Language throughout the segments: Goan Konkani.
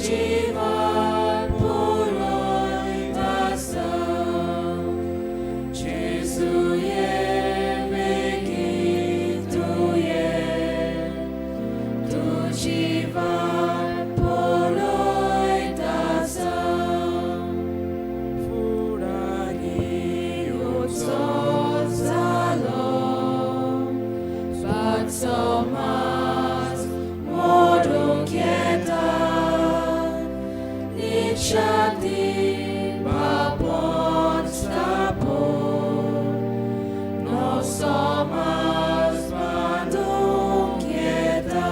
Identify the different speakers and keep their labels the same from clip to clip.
Speaker 1: जीवन पुरयत आसा जेजू ये बेगीन तूं ये तुजी वाट पळयत आसा फुडारी येवचो जालो बाक समाज मोडूंक येता निशाती बापोन स्थापून नो समाज बांदूंक येता.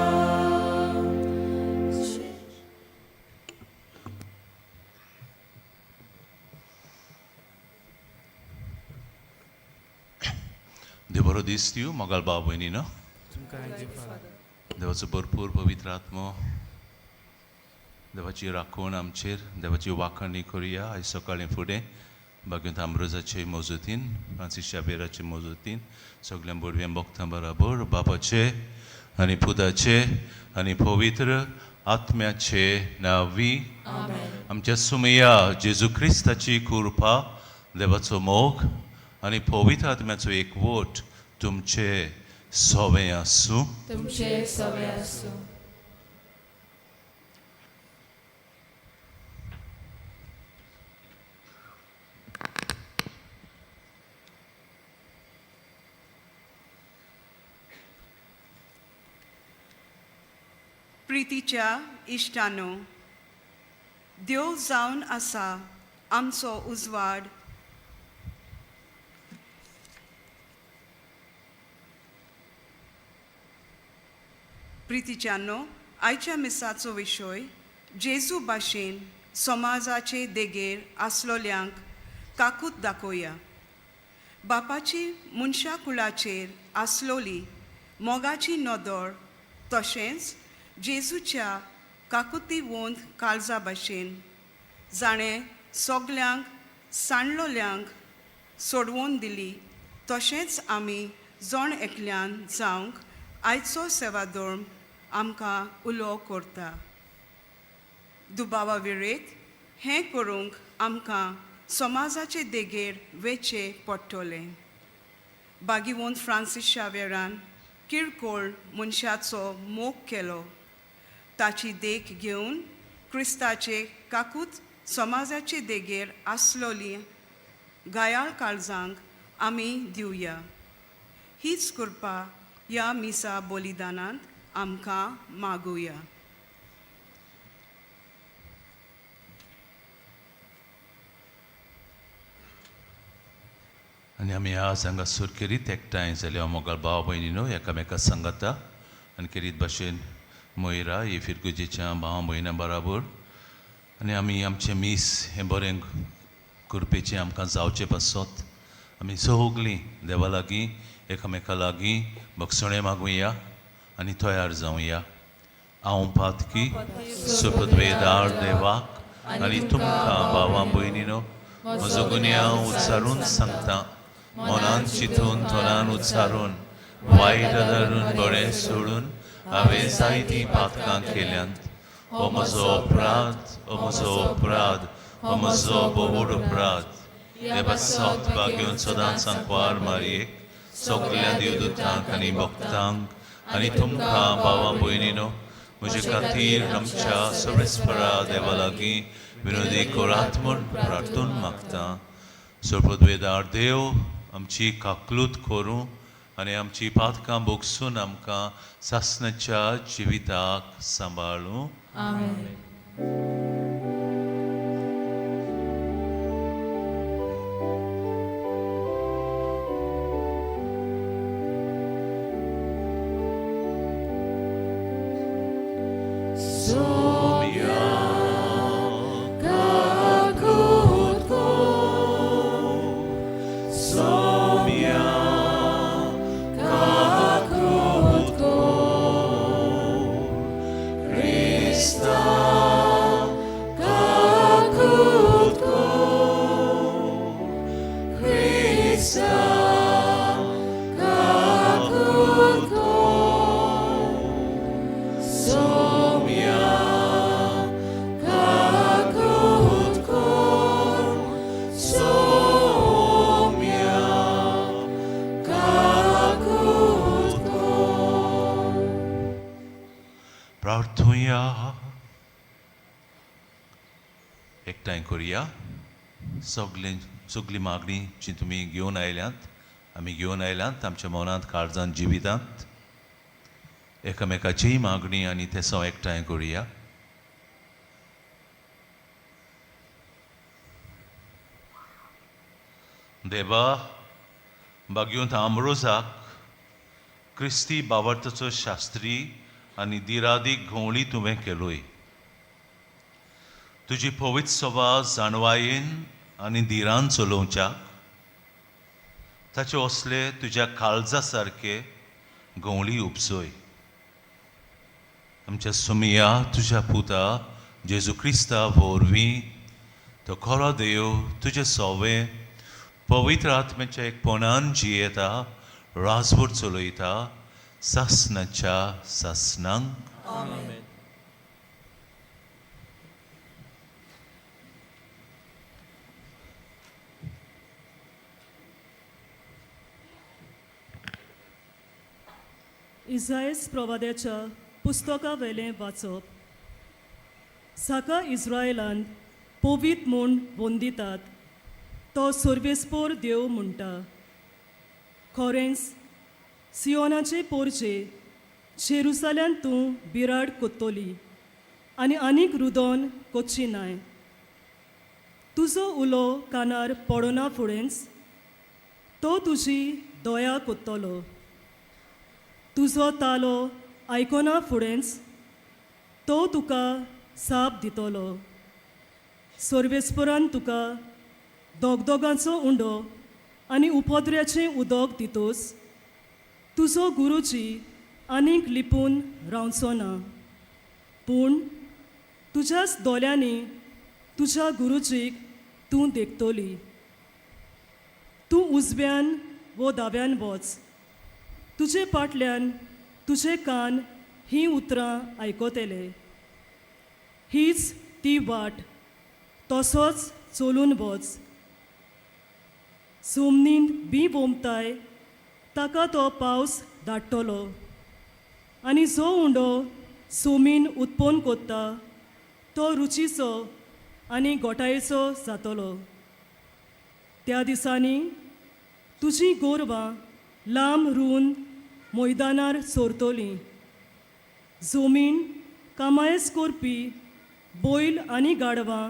Speaker 2: देव बरो दीस दिवं मोगाळ भाव भयणीनो.
Speaker 3: तुमकां आयज फाल.
Speaker 2: देवाचो भरपूर पवित्र आत्मो, देवाची राखण आमचेर, देवाची वाखाणी करुया. आयज सकाळीं फुडें बागेंत आमरोजाचे मजतीन, फ्रांसीस शाबेराचे मजतीन, सगळ्या बोडव्यां भक्तां बराबर बापाचे आनी पुताचे आनी पवित्र आत्म्याचे नांवी. आमच्या सुमया जेजू क्रिस्ताची कृपा, देवाचो मोग आनी पवित्र आत्म्याचो एकवट तुमचे सवें आसूं.
Speaker 1: तुमचे सवे आसूं.
Speaker 4: प्रितीच्या इश्टानो, देव जावन आसा आमचो उजवाड. प्रितीच्यानो, आयच्या मिसाचो विशय जेजू भाशेन समाजाचे देगेर आसलोल्यांक काकूत दाखोवया. बापाची मनशा कुळाचेर आसलोली मोगाची नदर तशेंच जेजूच्या काकुतीवंत काळजा भाशेन जाणें सगल्यांक सांडलोल्यांक सोडवून दिली, तशेंच आमी जण एकल्यान जावंक आयचो सेवाधर्म आमकां उलो करता. दुबावा विरेत हें करूंक आमकां समाजाचे देगेर वेचें पडटलें. बागीवंत फ्रांसीस शावेरान किरकोळ मनशाचो मोग केलो. ताची देख घेवन क्रिस्ताचे काकूत समाजाचे देगेर आसलोली गायाळ काळजांक आमी दिवया. हीच कृपा ह्या मिसा बलिदानांत आमकां मागुया.
Speaker 2: आनी आमी आज हांगासर केरीत एकठांय जाल्या मोगाळ भाव भयणी न्हू एकामेका सांगाता आनी केरीत भाशेन मोयरा ही फिरगुजेच्या भाव भयणां बराबर आनी आमी आमचें मीस हें बरें करपेचें आमकां जावचें पासत आमी सगलीं देवा लागीं एकामेका लागीं बक्षणें मागुया आनी तयार जावया. हांव पातकी सुपदवेदार देवाक आनी तुमकां भावां भयणीनो म्हजो गुन्यांव उच्चारून सांगता. मनान चिंतून तोंडान उच्चारून वायट धरून बरें सोडून हांवें जायतीं पातकां केल्यांत. हो म्हजो अपराध, हो म्हजो अपराध, हो म्हजो बोवड अपराध. देवा सत भाग्योन सदांच सांकवार मारयेक, सगल्या देवदूतांक आनी भक्तांक आनी तुमकां भावां भयणीनो म्हजे खातीर आमच्या सर्वेस्परा देवा लागीं विनोदी करात म्हूण प्रार्थून मागता. सर्पद्वेदार देव आमची काकलूत करूं आनी आमची पातकां भोगसून आमकां सासणाच्या जिविताक सांबाळूं.
Speaker 1: आमेन.
Speaker 2: Somiya kakut ko, Somiya kakut ko, Krista एकठांय करुया. सगळीं सगळी मागणी जी तुमी घेवन आयल्यांत, आमी घेवन आयल्यांत आमच्या मनांत, काळजांत, जिवितांत, एकामेकाचीय मागणी आनी तेसांव एकठांय करुया. देवा, बागयोंत आमरोजाक क्रिस्ती बावर्ताचो शास्त्री आनी दिरादीक घोवळी तुवें केलोय. तुजी पवित्र सभा जाणवायेन आनी धिरान चलोवच्याक ताचे असले तुज्या काळजा सारके घोवळी उपसय. आमच्या सुमिया तुज्या पुता जेजू क्रिस्ता वरवीं, तो खरो देव तुजें सोवें पवित्र आत्म्याच्या एकपणान जियेता, राजवट चलयता सासनाच्या सासनांक.
Speaker 3: आमेन.
Speaker 5: इजायस प्रवाद्याच्या पुस्तका वेलें वाचप. साका इस्रायलांत पवीत म्हूण वंदितात तो सर्वेस्पोर देव म्हणटा, खरेंच सियोनाचे पोरचे जेरुसाल्यांत तूं बिराड कोत्तली आनी आनीक रुदोन कोच्ची नाय. तुजो उलो कानार पडना फुडेंच तो तुजी दया कोत्तलो. तुजो तालो आयकना फुडेंच तो तुका साप दितलो. सर्वेस्परान तुका दोगदोगांचो उंडो आनी उपद्र्याचें उदक दितोस तुजो गुरुजी आनीक लिपून रावचो ना, पूण तुज्याच दोळ्यांनी तुज्या गुरुजीक तूं देखतली. तूं उजव्यान वो दाव्यान वच, तुजे फाटल्यान तुजे कान हीं उतरां आयकतले. हीच ती वाट, तसोच चलून वच. जमनींत बी वोमताय ताका तो पावस धाडटलो आनी जो उंडो सोमीन उत्पन्न कोत्ता तो रुचीचो आनी गोठायेचो जातलो. त्या दिसांनी तुजीं गोरवां लांब रुंद मैदानार सोरतलीं. जमीन कामायस करपी बैल आनी गाडवां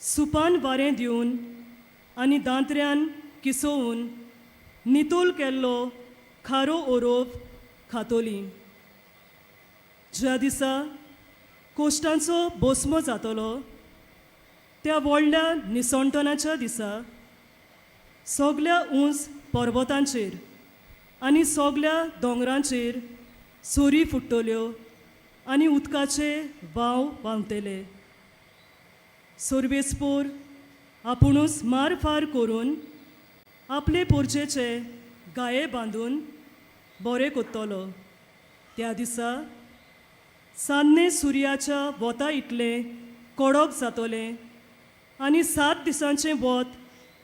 Speaker 5: सुपान वारें दिवन आनी दांत्र्यान किसोवन नितोल केल्लो खारो ओरोप खातोली. ज्या दिसा कोश्टांचो बोसमो जातलो त्या व्हडल्या निसणटनाच्या दिसा सगल्या उंच पर्वतांचेर आनी सगल्या दोंगरांचेर सोरी फुट्टल्यो आनी उदकाचे वाव व्हांवतले. सर्वेस्पोर आपुणूच मारफार करून आपले पोरचेचे गाये बांदून बरें कोत्तलो. त्या दिसा सान्ने सुर्याच्या वता इतलें कडक जातलें आनी 7 दिसांचें वत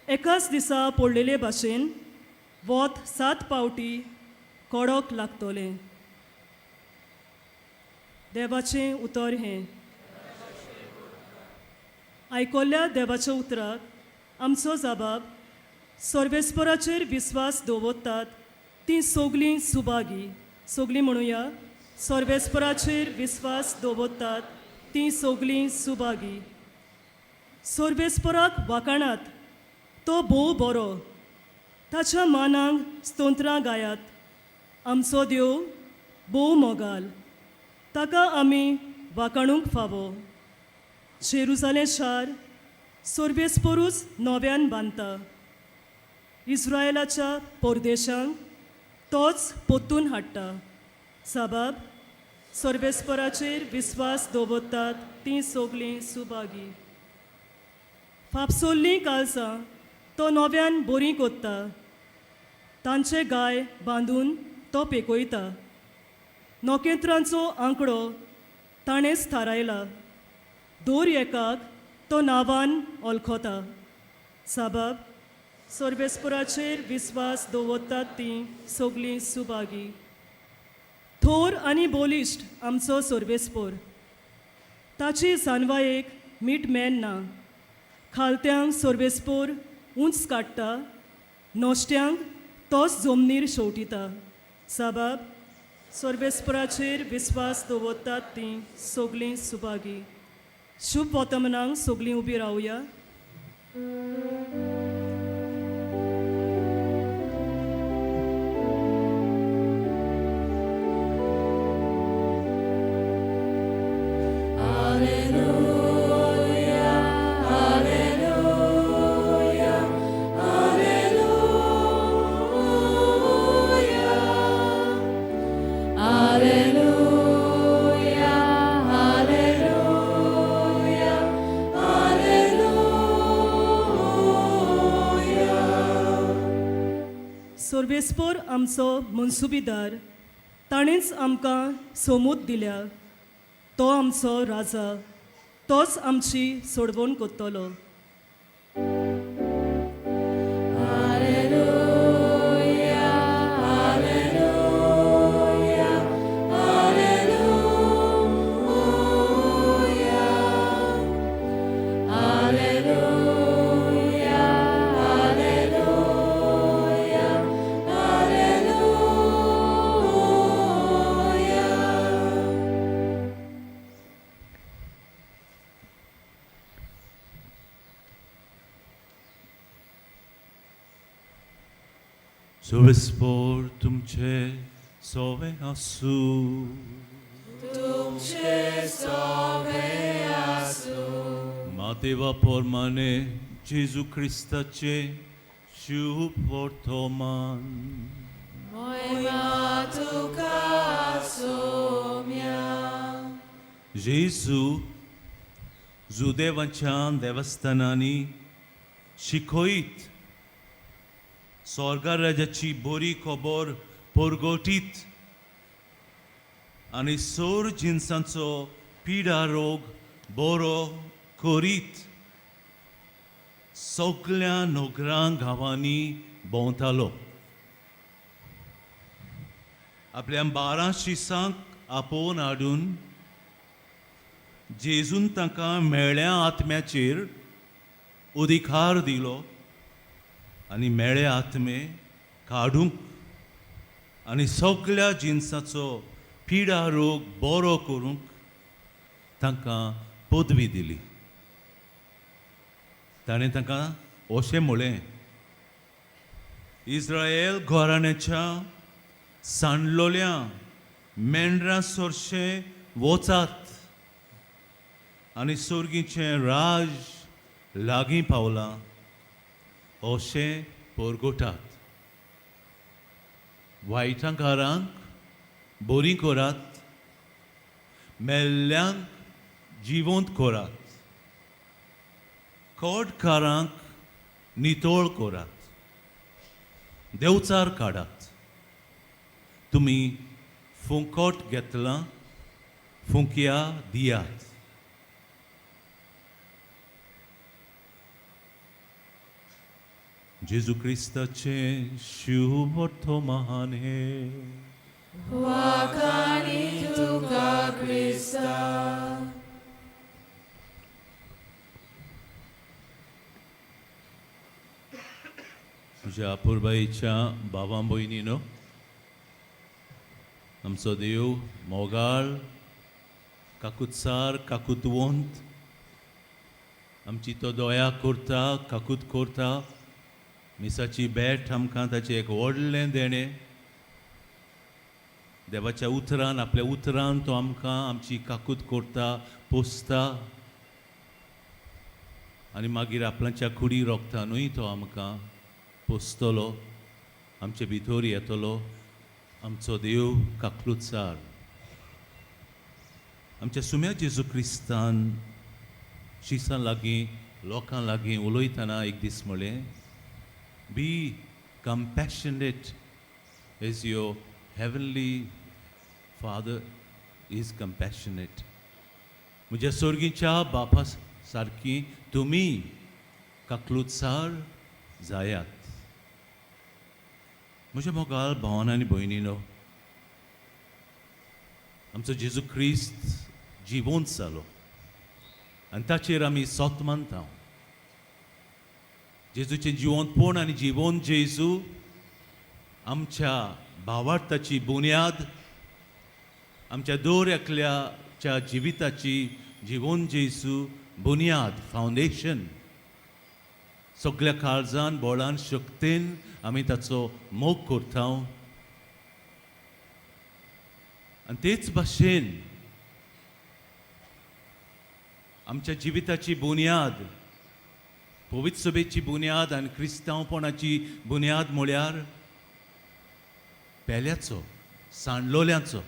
Speaker 5: एकाच दिसा पडलेले भाशेन वत 7 पावटी कडक लागतलें. देवाचें उतर हें. आयकल्ल्या देवाच्या उतराक आमचो जबाब सर्वेस्पराचेर विस्वास दवरतात तीं सगलीं सुभागी. सगलीं म्हणुया, सर्वेस्पराचेर विस्वास दवरतात तीं सगलीं सुभागी. सर्वेस्पराक वाकाणात, तो भोव बरो, ताच्या मानांक स्तोत्रां गायात. आमचो देव भोव मोगाल, ताका आमी वाकाणूंक फावो. जेरुजालें शार सर्वेस्परूच नव्यान बांदता, इस्रायलाच्या परदेशांक तोच पोत्तून हाडटा. साबाब सर्वेस्पराचेर विस्वास दवरतात तीं सगलीं सुभागी. फापसोल्लीं कालसां तो नव्यान बरीं कोत्ता, तांचे गाय बांदून तो पेकयता. नखेत्रांचो आंकडो ताणेंच थारायला, दर एकाक तो नांवान वळखता. साबाब सर्वेस्पराचेर विस्वास दवरतात तीं सगलीं सुभागी. थोर आनी बोलिश्ट आमचो सर्वेस्पोर, ताची जानवायेक मीठ मेन ना. खालत्यांक सोर्बेस्पोर उंच काडटा, नोश्ट्यांक तोच जमनीर शेवटिता. साबाब, सोर्बेस्पोराचेर विस्वास दवरतात तीं सगलीं सुभागी. शुभ वर्तमानाक सगलीं उबी रावया. सोर्बेस्पोर आमचो मनसुबीदार, ताणेंच आमकां सोमूत दिल्या. तो आमचो राजा, तोच आमची सोडवण करतलो.
Speaker 2: सोवेस्पोर तुमचे सोवे आसूं.
Speaker 1: तुमचे सोवे आसूं.
Speaker 2: मातेवा पोरमाने जेजू क्रिस्ताचे शुभ वर्तमान.
Speaker 1: मोयमा तुका सोम्या.
Speaker 2: जेजू जुदेवाच्या देवस्थानांनी शिकयत, स्वर्गराजाची बरी खबर परगटीत आनी सोर जिनसांचो पिडा रोग बरो करीत सगल्या नगरां गांवांनी भोंवतालो. आपल्या 12 शिसांक आपोवन हाडून जेजून तांकां मेळ्ळ्या आत्म्याचेर अधिकार दिलो आनी मेळे आत्मे काडूंक आनी सगल्या जिनसाचो पिडा रोग बरो करूंक तांकां पदवी दिली. ताणें तांकां अशें म्हणलें, इस्रायल घराण्याच्या सांडलोल्या मेंढरां सरशें वचात आनी सोर्गीचें राज लागीं पावलां अशें परगटात. वायटांकारांक बरीं करात, मेल्ल्यांक जिवंत करात, कोटकारांक नितळ करात, देवचार काडात. तुमी फुंकोट घेतलां, फुंकया दियात. जेजू क्रिस्ताचें शुभ वर्तमान हें.
Speaker 1: वाखाणी तुका क्रिस्ता.
Speaker 2: म्हज्या अपुरबायेच्या भावां भयणीनो, आमचो देव मोगाळ, काकुत्सार, काकुतवंत, आमची तो दया करता, काकूत करता. मिसाची भेट आमकां ताचें एक व्हडलें देणें. देवाच्या उतरान, आपल्या उतरान तो आमकां आमची काकूत करता, पोसता आनी मागीर आपल्याच्या कुडी रोगतानूय तो आमकां पोसतलो, आमचे भितर येतलो. आमचो देव काकलुचार. आमच्या सुम्या जेजू क्रिस्तान शिसां लागीं, लोकां लागीं उलयतना एक दीस म्हणलें, be compassionate as your heavenly father is compassionate. म्हज्या सोर्गीच्या बापा सारकी तुमी काकलुचार जायात. म्हज्या मोगाल भावान आनी भयणीनो, आमचो जेजू क्रिस्त जिवंत जालो. आनी ताचेर आमी सोत मानता. जेजूचें जिवंतपण आनी जिवंत जेजू आमच्या भावार्थाची बुन्याद, आमच्या दर एकल्याच्या जिविताची जिवंत जेजू बुन्याद, फावंडेशन. सगल्या काळजान, बोळान, शक्तेन आमी ताचो मोग करता. आनी तेच भाशेन आमच्या जिविताची बुन्याद, पवित्र सभेची बुन्याद आनी क्रिस्तांवपणाची बुन्याद म्हळ्यार पेल्याचो, सांडलोल्यांचो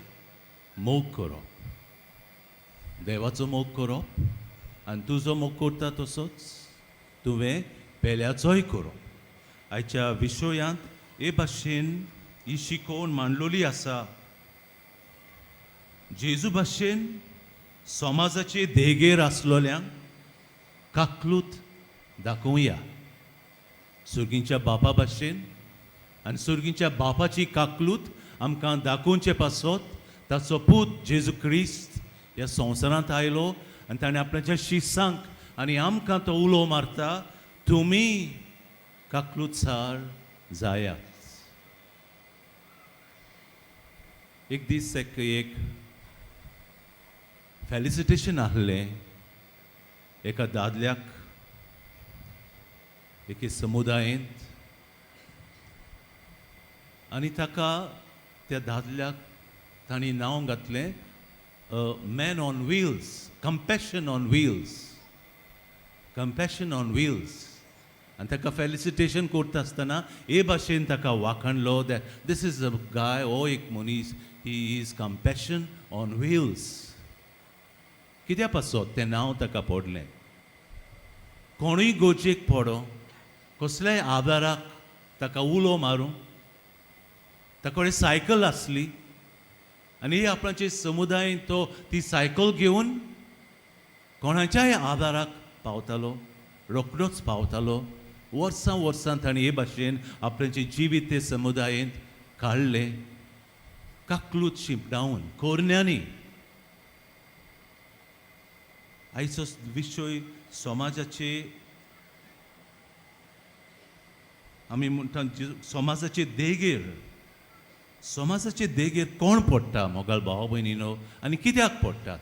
Speaker 2: मोग करप, देवाचो मोग करप आनी तुजो मोग करता तसोच तुवें पेल्याचोय करप. आयच्या विशयांत हे भाशेन ही शिकोवण मांडलोली आसा. जेजू भाशेन समाजाचे देगेर आसलोल्यांक काकलूत दाखोवया सुर्गींच्या बापा भाशेन, आनी सुर्गींच्या बापाची काकलूत आमकां दाखोवचे पासत ताचो पूत जेजू क्रिस्त ह्या संवसारांत आयलो आनी ताणें आपल्याच्या शिसांक आनी आमकां तो उलो मारता, तुमी काकलुतसार जायात. एक दीस एक एक फेलिसिटेशन आहलें एका दादल्याक एके समुदायेंत, आनी ताका त्या दादल्याक तांणी नांव घातलें man on wheels, compassion on wheels, compassion on wheels. आनी ताका फेलिसिटेशन करता आसतना हे भाशेन ताका वाखाणलो, that this is a guy, हो एक मनीस, he is compassion on wheels. कित्या पासत तें नांव ताका पडलें? कोणूय गरजेक पडो, कसल्याय आदाराक ताका उलो मारूं, ताका कडेन सायकल आसली आनी ही आपणाचे समुदायेन तो ती सायकल घेवन कोणाच्याय आदाराक पावतालो, रोखडोच पावतालो. वर्सां वर्सां ताणें हे भाशेन आपल्याचें जिवीत ते समुदायेंत काडलें, काकलूत शिंपडावन कोरण्यांनी. आयचो विशय समाजाचे, आमी म्हणटा समाजाचे देगेर, समाजाचे देगेर कोण पडटा मोगाळ भाव भयणीनो, आनी कित्याक पडटात?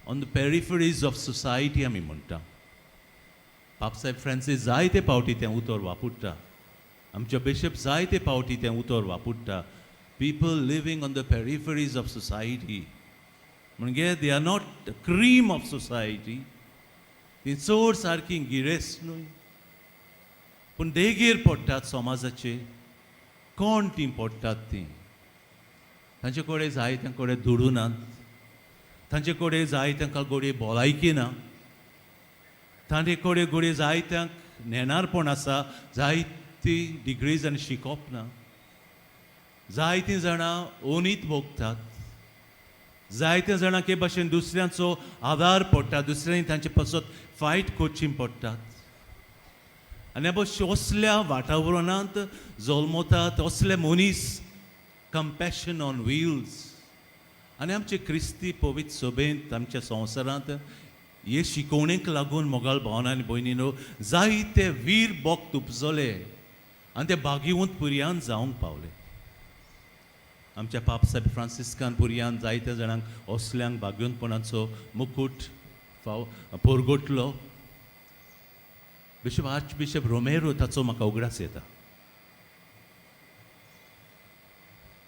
Speaker 2: On the peripheries of society आमी म्हणटा. पापसाहेब फ्रांसीस जायते फावटी तें उतर वापरता, आमचे बिशप जायते फावटी तें उतर वापरता, people living on the peripheries of society, म्हणजे they are not cream of society. ती चड सारकी गिरेस्त न्हय, पूण देगेर पडटात समाजाचे. कोण तीं पडटात? तीं तांचे कडेन जाय तांचे कडेन दुडू नात, तांचे कडेन जाय तांकां घडये भलायकी ना, तांचे कडेन घडये जायत्यांक नेणारपण आसा, जायती डिग्रीज आनी शिकोप ना, जायतीं जाणां ओनीत भोगतात, जायत्या जाणांक हे भाशेन दुसऱ्यांचो आदार पडटा, दुसऱ्यांनी तांचे पासत फायट करची पडटात. आनी हे असल्या वातावरणांत जल्मतात असले मनीस, कंपॅशन ऑन व्हील्स. आनी आमचे क्रिस्ती पवित्र सभेंत, आमच्या संवसारांत हे शिकोवणेक लागून मोगाळ भावना आनी भयणीनो जायते वीर भक्त उपजले आनी ते भाग्यवंत पुरयान जावंक पावले. आमच्या पापसाहेब फ्रांसिस्कान पुरयान जायत्या जाणांक असल्यांक भाग्यवंतपणाचो मुकूट फाव पोरगोटलो. बिशप आर्च बिशप रोमेरो, ताचो म्हाका उगडास येता,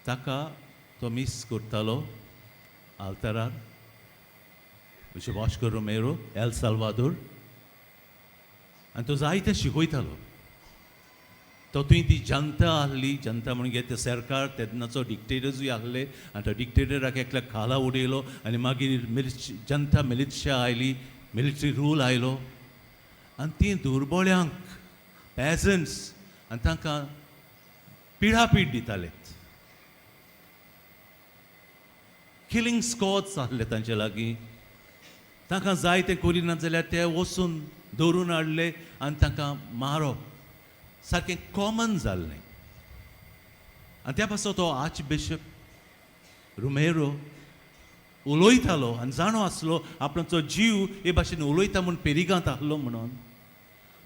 Speaker 2: ताका तो मीस करतालो आल्तारार, bishop Oscar Romero El Salvador, आनी तो जायतें शिकयतालो. तो थंय ती जनता आहली, जनता म्हणजे ते सरकार तेन्नाचो डिक्टेटर्सूय आहले, आनी तो डिक्टेटराक एकल्याक खाला उडयलो आनी मागीर जनता मिलिशा आयली, मिलिटरी रूल आयलो आनी ती दुर्बळ्यांक पॅजन्ट्स आनी तांकां पिडापीड दिताले. किलिंग स्कॉड्स आहले तांचे लागीं, तांकां जाय तें करिना जाल्यार ते वचून धरून हाडले आनी तांकां मारप सारकें कॉमन जाल्लें. आनी त्या पासत तो आर्च बिशप रोमेरो उलयतालो आनी जाणो आसलो आपणाचो जीव हे भाशेन उलयता म्हूण पेरिगांत आहलो म्हणून.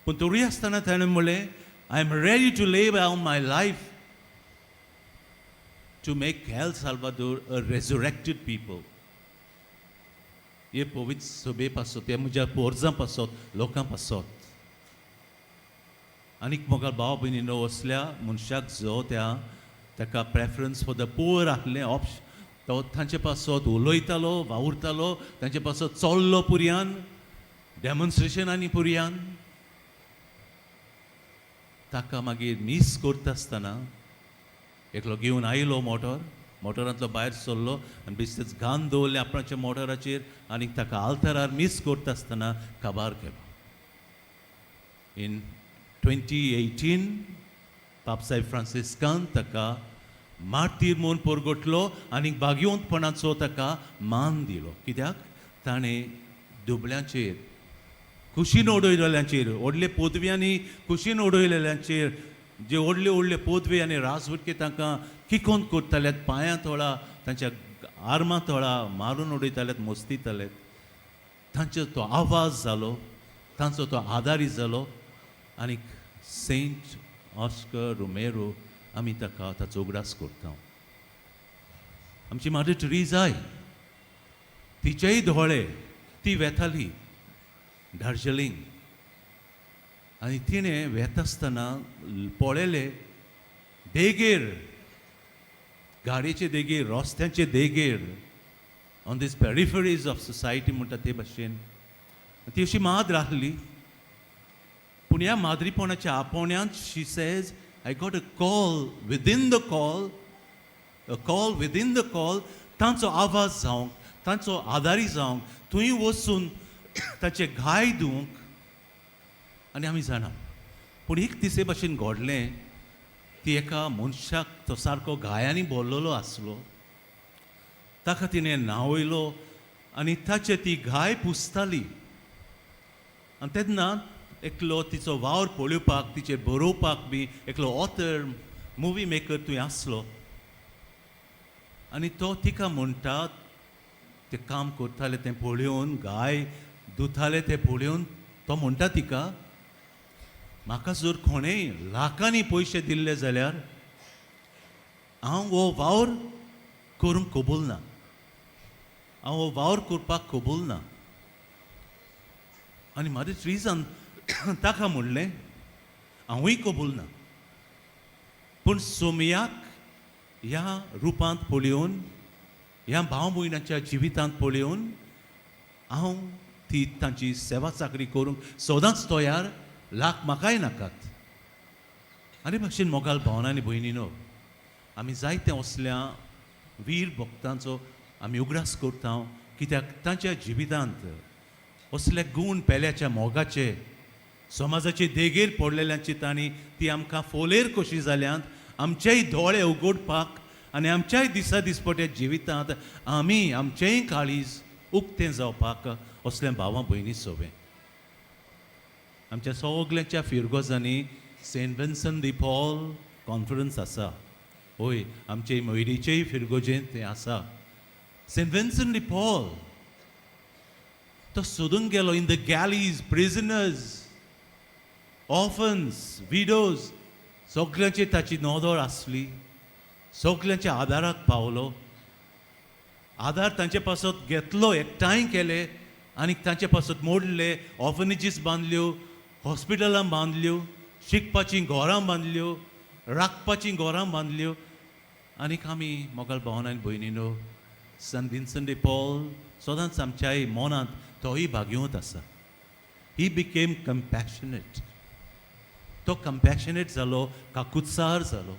Speaker 2: पूण तरूय आसतना ताणें म्हणलें, I am ready to lay down my life to make El Salvador a resurrected people. हे पवित्र सभे पासत, हे म्हज्या पोरजां पासत, लोकां पासत. आनीक मोगाळ भाव भयणीनो, असल्या मनशाक जो त्या ताका प्रेफरन्स फॉर the poor आहलें ऑप्श, तो तांचे पासत उलयतालो, वावुरतालो, तांचे पासत चल्लो पुरयान, डेमॉन्स्ट्रेशनांनी पुरयान. ताका मागीर मीस करता आसतना एकलो घेवन आयलो मोटर, मोटरांतलो भायर सरलो आनी बेश्टेच घाण दवरलें आपणाच्या मोटराचेर आनी ताका आल्तरार मीस करता आसतना काबार केलो. इन 2018 पापसाहेब फ्रांसिस्कान ताका मार्तीर म्हूण परगटलो आनी भाग्यवंतपणाचो ताका मान दिलो. कित्याक? ताणें दुबळ्यांचेर, कुशीन उडयलेल्यांचेर, व्हडले पदव्यांनी कुशीन उडयलेल्यांचेर, जे व्हडले व्हडले पदवी आनी राजवटके तांकां किकोन करतालेत, पांयां तोळा, तांच्या आर्मां तोळा मारून उडयतालेत, मस्तितालेत, तांचो तो आवाज जालो, तांचो तो आदारी जालो. आनीक सेंट ऑस्कर रोमेरो आमी ताका ताचो उगडास करता. आमची मादर ट्रिजाय, तिचेय दोळे, ती वेताली दार्जिलिंग आनी तिणें वेता आसतना पळयलें देगेर, गाडयेचे देगेर, रस्त्यांचे देगेर, on these peripheries of society म्हणटा ते भाशेन ती अशी माद्र आहली. पूण ह्या माद्रीपणाच्या आपोवण्यांत she says, I got a call within the call, a call within the call. तांचो आवाज जावंक, तांचो आदारी जावंक, थंय वचून ताचे घाय दिवंक. आनी आमी जाणा, पूण एक दीस हे भाशेन घडलें, ती एका मनशाक, तो सारको घायांनी भरलेलो आसलो, ताका तिणें न्हांवयलो आनी ताचे ती घाय पुसताली. आनी तेन्ना एकलो तिचो वावर पळोवपाक, तिचेर बरोवपाक बी एकलो ऑथर, मुवी मेकर थंय आसलो. आनी तो तिका म्हणटा, तें काम करताले तें पळोवन, गाय धुताले तें पळोवन तो म्हणटा तिका, म्हाका जर कोणेय लाखांनी पयशे दिल्ले जाल्यार हांव हो वावर करूंक कबूल ना, हांव हो वावर करपाक कबूल ना. आनी मागीर ट्रिजान ताका म्हणलें, हांवूय कबूल ना, पूण सोमयाक ह्या रुपांत पळोवन, ह्या भाव भयणाच्या जिवितांत पळोवन हांव ती तांची सेवा चाकरी करूंक सदांच तयार, लाख म्हाकाय नाकात. आनी भाशेन मोगाल भावना आनी भयणीनो, आमी जायते असल्या वीर भक्तांचो आमी उगडास करता, कित्याक तांच्या जिवितांत असले गूण पेल्याच्या मोगाचे, समाजाचे देगेर पडलेल्यांची तांणी ती आमकां फोलेर कशी जाल्यांत आमचेय दोळे उगडपाक आनी आमच्याय दिसा दिसपट्या जिवितांत आमी आमचेंय काळीज उक्तें जावपाक असल्या भावां भयणी सोबें. आमच्या सगल्यांच्या फिरगोजांनी सेंट विन्संट दी पॉल कॉन्फरन्स आसा. हय, आमचे मयरीचेय फिरगोजेंत तें आसा. सेंट विन्संट दी पॉल तो सोदूंक गेलो in the galleys, prisoners, orphans, widows, सगल्यांचेर ताची नदर आसली, सगल्यांच्या आदाराक पावलो, आदार तांचे पासत घेतलो, एकठांय केले आनी तांचे पासत मोडले, ऑर्फनेजीस बांदल्यो, हॉस्पिटलां बांदल्यो, शिकपाचीं घरां बांदल्यो, राखपाचीं घरां बांदल्यो. आनीक आमी मोगाल भावन आनी भयणीनो, संत विन्संट डे पॉल सदांच आमच्याय मनांत तोय भाग्यवंत आसा. He became compassionate. तो कंपॅशनेट जालो, काकुत्सार जालो.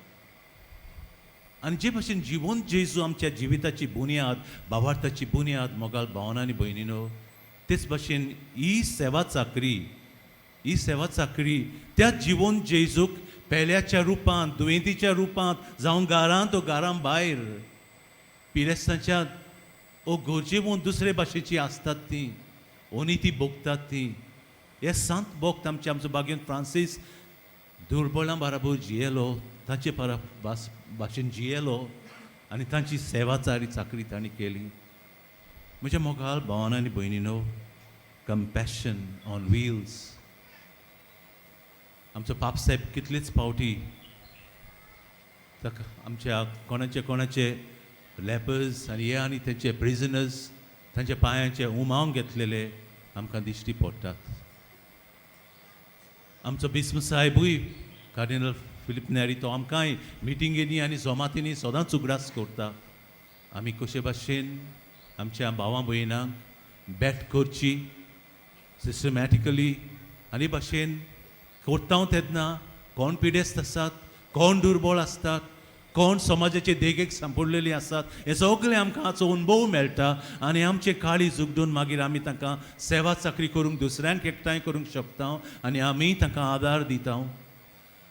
Speaker 2: आनी जे भाशेन जिवन जेजू आमच्या जिविताची बुन्याद, भावार्थाची बुन्याद, मोगाल भावना आनी भयणीनो, तेच भाशेन ही सेवा चाकरी, ही सेवा चाकरी त्या जिवन जेजूक पेल्याच्या रुपांत, दुयेंतीच्या रुपांत, जावं घरांत ओ घरां भायर, पिरेस्तांच्या ओ गरजेवंत दुसरे भाशेची आसतात ती ओनी ती भोगतात ती, हे सांत भोक्त आमचे, आमचो भाग्यवंत फ्रांसीस दुर्बळां बराबर जियेलो, तांचे परा भास भाशेन जियेलो आनी तांची सेवाचारी चाकरी तांणी केली. म्हज्या मोगाल भावान आनी भयणीनो, कंपॅशन ऑन व्हील्स. आमचो पापसाहेब कितलेच फावटी ताका आमच्या कोणाचे कोणाचे लेपर्स आनी हे आनी तेंचे प्रिजनर्स तांच्या पांयांचे उमावन घेतलेले आमकां दिश्टी पडटात. आमचो बिस्म साहेबूय कार्डिनल फिलीप नेरी तो आमकांय मिटिंगेनी आनी जोमातींनी सदांच उगडास करता आमी कशे भाशेन आमच्या भावां भयणांक बेट करची सिस्टमॅटिकली आनी भाशेन करता तेन्ना कोण पिडेस्त आसात, कोण दुर्बळ आसतात, कोण समाजाचे देगेक सांपडलेली आसात, हें सगळें आमकां हाचो अणभव मेळटा आनी आमचे काळीज उगडून मागीर आमी तांकां सेवा चाकरी करूंक दुसऱ्यांक एकठांय करूंक शकता आनी आमी तांकां आदार दिता.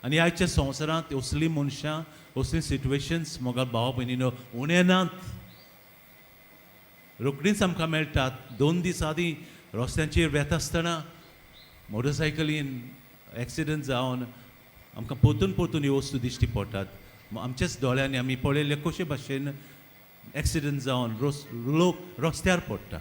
Speaker 2: आनी आयच्या संवसारांत असलीं मनशां असलीं सिट्युएशन्स मोगाल भाव भयणीनो उणें नात, रोखडींच आमकां मेळटात. 2 दीस आदीं रस्त्यांचेर वेता आसतना मोटरसायकलीन एक्सिडंट जावन आमकां परतून परतून ह्यो वस्तू दिश्टी पडटात. आमच्याच दोळ्यांनी आमी पळयल्ले कशे भाशेन एक्सिडंट जावन लोक रस्त्यार पडटा.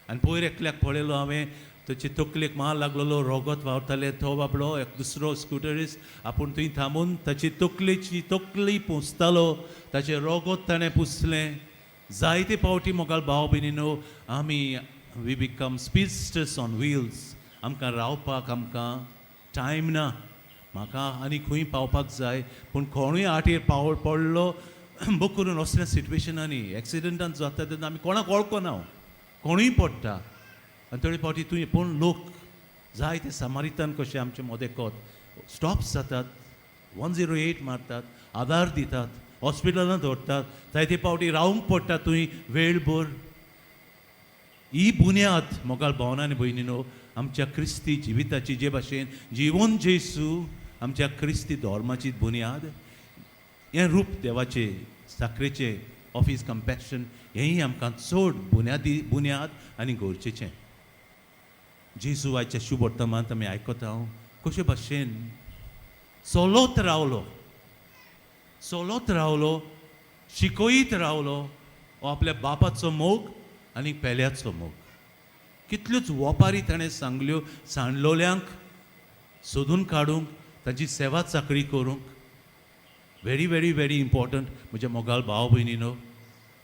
Speaker 2: आनी पयर एकल्याक पळयलो हांवें, ताचे तकलेक मार लागलेलो, रोगत व्हांवतालें, तो बाबडो एक दुसरो स्कुटरिस्ट आपूण थंय थांबून ताची तकलेची तकली पुसतालो, ताचें रोगत ताणें पुसलें. जायते फावटी मोगाल भाव भयणीनो आमी we become speedsters on wheels. आमकां रावपाक आमकां टायम ना, म्हाका आनी खंय पावपाक जाय, पूण कोणूय आटेर पाव पडलो बक करून असल्या सिट्युएशनांनी एक्सिडंटान जाता तेन्ना आमी कोणाक वळखना, कोणूय पडटा. आनी थोडे फावटी तुवें पूण लोक जायते समारितान कशे आमचे मदें कोत स्टॉप्स जातात, 108 मारतात, आदार दितात, हॉस्पिटलांत दवरतात, जायते फावटी रावंक पडटा थंय वेळभर. ही बुन्याद मोगाल भावना आनी भयणीनो आमच्या क्रिस्ती जिविताची, जे भाशेन जिवन जेसू आमच्या क्रिस्ती धर्माची बुन्याद, हें रूप देवाचें साकरेचें ऑफीस कंपॅशन हेंय आमकां चड बुन्यादी बुन्याद आनी गरजेचें. जेजू आयच्या शुभ वर्तमानांत आमी आयकता कशे भाशेन चलत रावलो, चलत रावलो, शिकयत रावलो हो आपल्या बापाचो मोग आनी पेल्याचो मोग. कितल्योच वोपारी ताणें सांगल्यो सांडलोल्यांक सोदून काडूंक, तांची सेवा चाकरी करूंक. व्हेरी व्हेरी व्हेरी इम्पॉर्टंट म्हज्या मोगाल भाव भयणीनो,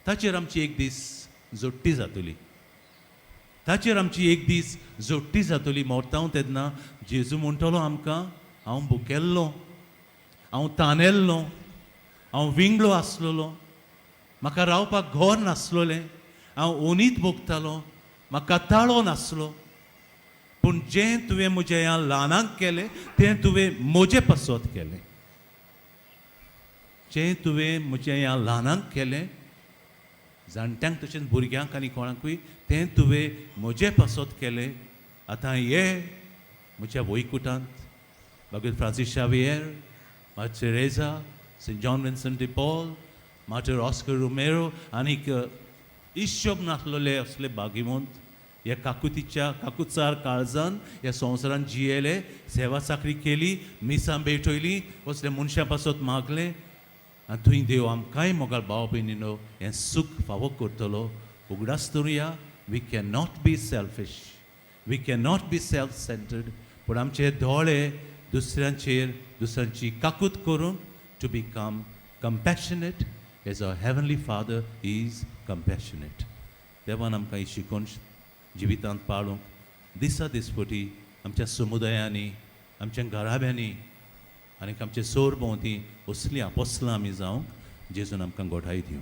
Speaker 2: ताचेर आमची एक दीस जोडटी जातली, ताचेर आमची एक दीस जोडटी जातली. मरता तेन्ना जेजू म्हणटलो आमकां, हांव भुकेल्लो, हांव तानेल्लो, हांव विंगळो आसलेलो, म्हाका रावपाक घर नासलोलें, हांव ओनीत भोगतालो, म्हाका ताळो नासलो, पूण जें तुवें म्हज्या ह्या ल्हानांक केलें तें तुवें म्हजे पासत केलें. जें तुवें म्हज्या ह्या ल्हानांक केलें, जाणट्यांक तशेंच भुरग्यांक आनी कोणाकूय, तें तुवें म्हजे पासत केलें. आतां ये म्हज्या वैकुटांत मागीर Francis Xavier, Mother Teresa, Saint John Vincent de Paul, Martyr Oscar Romero आनीक हिशोब नासलेले असले भागीवंत ह्या काकुतीच्या काकुचार काळजान ह्या संवसारान जियेले, सेवा चाकरी केली, मिसां भेटयली, असले मनशां पासत मागलें. आनी थंय देव आमकांय मोगाल भाव भयणीनो हें सूख फावो करतलो. उगडास दवरुया, we can not be selfish, we can not be self centred, पूण आमचे दोळे दुसऱ्यांचेर दुसऱ्यांची काकूत करून to become compassionate as a heavenly father is compassionate. देवान आमकां ही शिकोवन जिवितांत पाळूंक दिसा दिसपटी आमच्या समुदायांनी, आमच्या घराब्यांनी आनी आमचे सोर भोंवती असलीं आपोसलां आमी जावंक जेजून आमकां गोठाय दिवं.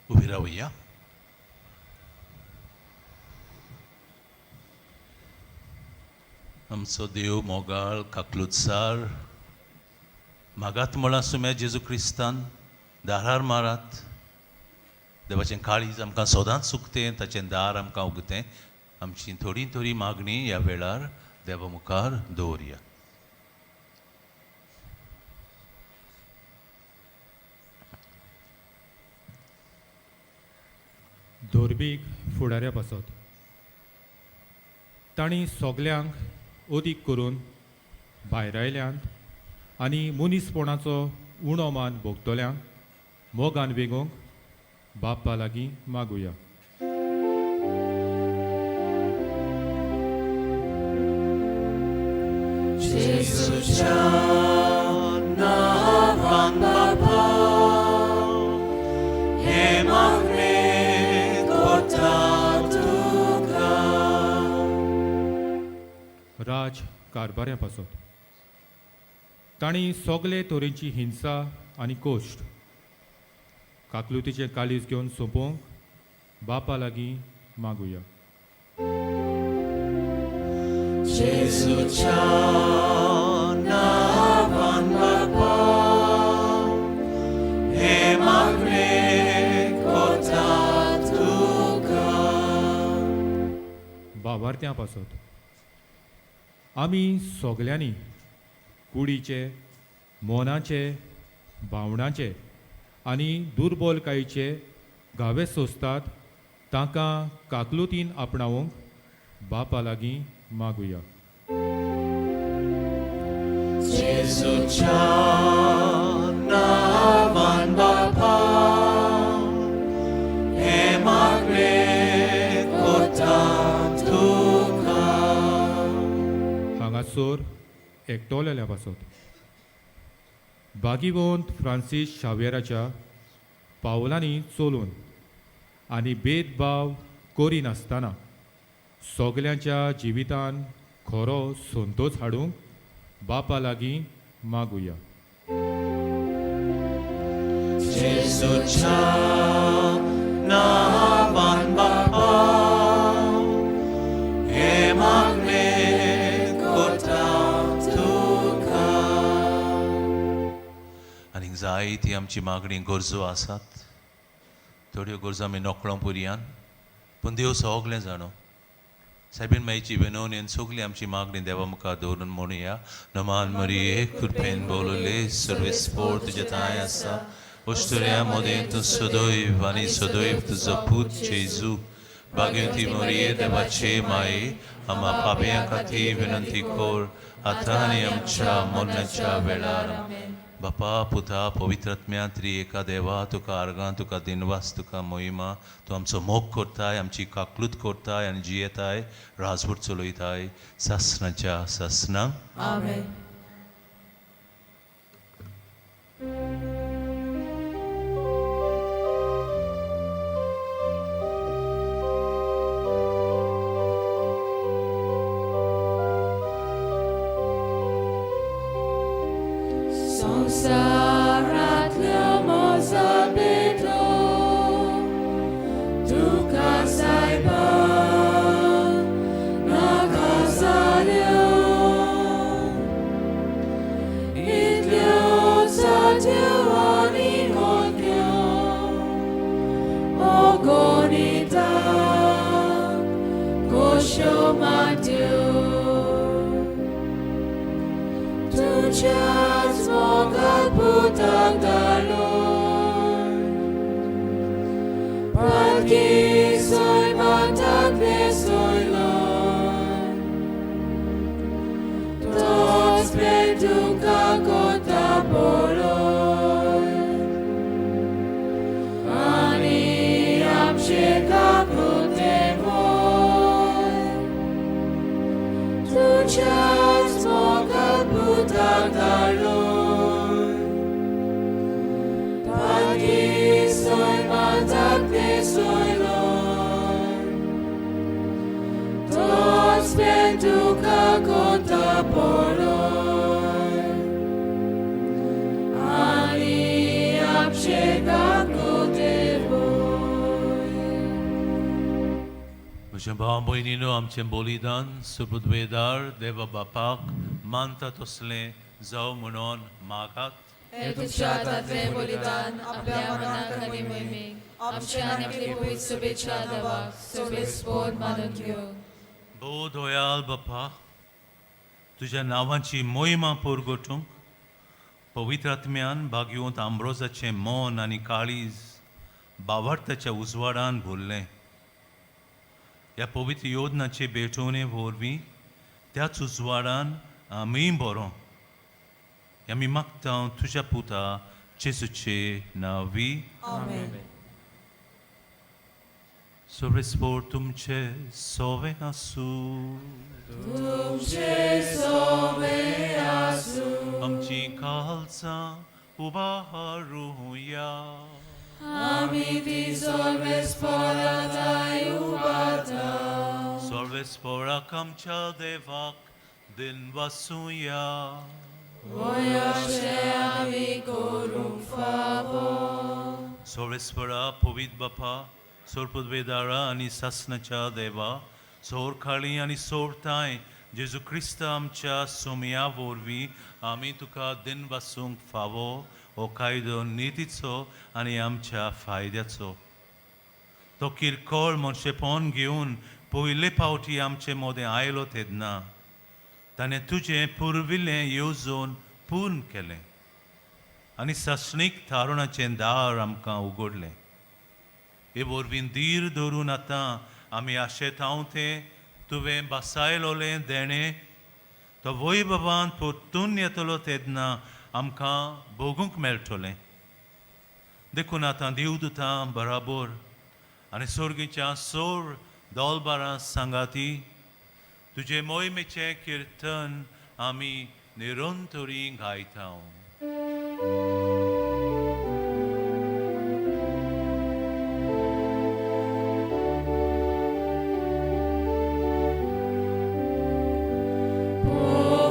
Speaker 2: उबी रावया. आमचो देव मोगाळ काकलुतसार मागात म्हळां सुम्या जेजू क्रिस्तान दारार मारात. देवाचें काळीज आमकां सदांच सुकतें, ताचें दार आमकां उगतें. आमची थोडी थोडी मागणी ह्या वेळार देवा मुखार दवरया.
Speaker 3: धर्मीक फुडाऱ्या पासत तांणी सगल्यांक अदीक करून भायरायल्यांत आनी मनीसपणाचो उणो मान भोगतल्यांक मोगान वेगोवंक बापा लागीं मागुया.
Speaker 1: जेजूच्या नांवान बापा हें मागणें करता तुका.
Speaker 3: राज कारभाऱ्या पासत तांणी सगले तरेची हिंसा आनी कोश्ट काकलुतीचें काळीज घेवन सोंपोवंक बापा लागीं मागुया.
Speaker 1: जेजूच्या नांवान बापा हें मागणें करता तुका.
Speaker 3: बावारत्यां पासत आमी सगल्यांनी कुडीचे, मनाचे, भावणाचे आनी दुर्बलकायेचे घावे सोंसतात तांकां काकलुतीन आपणावंक बापा लागीं मागुया.
Speaker 1: जेजूच्या नांवान बापा हें मागणें करता तुका.
Speaker 3: हांगासर एकटोलेल्या पासत भागीवंत फ्रांसीस शाव्येराच्या पावलांनी चलून आनी भेदभाव करिनासतना सगल्यांच्या जिवितान खरो संतोश हाडूंक बापा लागीं मागुया.
Speaker 1: जेजूच्या नांवान बापा हें मागणें करता तुका.
Speaker 2: आनीक जायती आमची मागणी गरजो आसात. थोड्यो गरजो आमी नकळो पुरयान, पूण देव सगलें जाणो. सायबीन माईची विनवणेन सगली आमची मागणी देवा मुखार दवरून म्हणुया. नमान मरिये, कृपेन बोलले, सर्वेस्पोर तुजे थांय आसा. अश्टुऱ्या मदें तूं सदैव आनी सदैव तुजो पूत जेजू भाग्यवती मरिये देवाचे माये, आमा पापयां खातीर विनंती कर आतां आनी आमच्या मरणाच्या वेळार. बापा, पुता, पवित्र आत्म्या, त्रिएका एका देवा, तुका आर्गां, तुका दिनवास, तुका मोहिमा. तूं आमचो मोग करताय, आमची काकलूत करताय आनी जियेताय, राजवट चलयताय सासणाच्या सासणां.
Speaker 1: आमेन. संवसारांतल्या मोजाबेटो तुका सायबा नाका जाल्यो इतल्यो साध्यो आनी होलक्यो अगणिता कोश्यो मात्यो तुज्याच मोगात पुताक धाडून पालखी सैमांतले सोयलोन तोच प्रेम तुका कोता पळोवन आनी आमचे काकुळटे वय तुज्याच मोगात पुताक धाडून पालखी सैमांतले सोयलोन तोच प्रेम तुका कोता पळोवन आनी आमचे काकुळटे वय.
Speaker 2: म्हज्या भाव भयणीनो, आमचें बलिदान सुपुद्वेदार देवा बापाक मानता तसलें जावं म्हणून मागात.
Speaker 1: हे तुमच्या हातांतलें बलिदान आपल्या मनाक आनी मोहिमेक आमच्या आनी आपले पवित्र शुभेच्छा देवाक सोबेस्पोर मानून घेवं.
Speaker 2: भोव दयाल बापा, तुज्या नांवाची मोहिमा परगटूंक पवित्र आत्म्यान भाग्योंत आंब्रोजाचें मन आनी काळीज बावार्थाच्या उजवाडान भरलें. ह्या पवित्र योजनाचे भेटवणे वरवीं त्याच उजवाडान आमीय बरो आमी मागता तुज्या पुता जेजूचे नांवी.
Speaker 1: आमेन.
Speaker 2: सोरेस्पोर तुमचे सोवे आसूं.
Speaker 1: तुमचे सोवे आसूं.
Speaker 2: आमची कालचां उबारुया.
Speaker 1: आमी ती सोर्वेस्पोराताय उबारता.
Speaker 2: सोर्वेस्पोराक आमच्या देवाक दिन वासुया.
Speaker 1: वयाशे आमी करूंक फावो.
Speaker 2: सोर्वेस्पोरा पवित्र बापा, सोरपदवेदारा आनी सासणाच्या देवा, सोर खाळी आनी सोरताय जेजू क्रिस्त आमच्या सोमया वरवीं आमी तुका दिन वासूंक फावो. हो कायदो नितीचो आनी आमच्या फायद्याचो. तो किरकोळ मनशेपण घेवन पयले फावटी आमचे मदें आयलो तेन्ना ताणें तुजें पुर्विल्लें येवजण पूर्ण केलें आनी सासणीक थारुणाचें दार आमकां उगडलें. हे वरवीं धीर धरून आतां आमी आशेत हांव तें तुवें बसायलोलें देणें तो वैभवान परतून येतलो तेन्ना आमकां भोगूंक मेळटलें. देखून आतां देवदुतां बराबर आनी सोर्गीच्या सोर दोलबारां सांगाती तुजे मोहिमेचें किर्तन आमी निरंतरी गायता.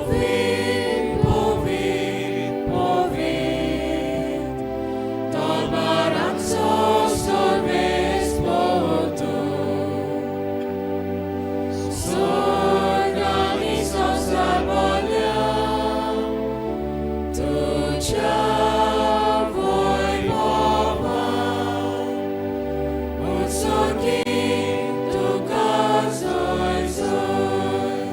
Speaker 1: Povit, povit, povit, Tolbaranzo sorves potu. Sorganizo sarbolja, Tuča vojvova, Utsorki tukazoj zoj.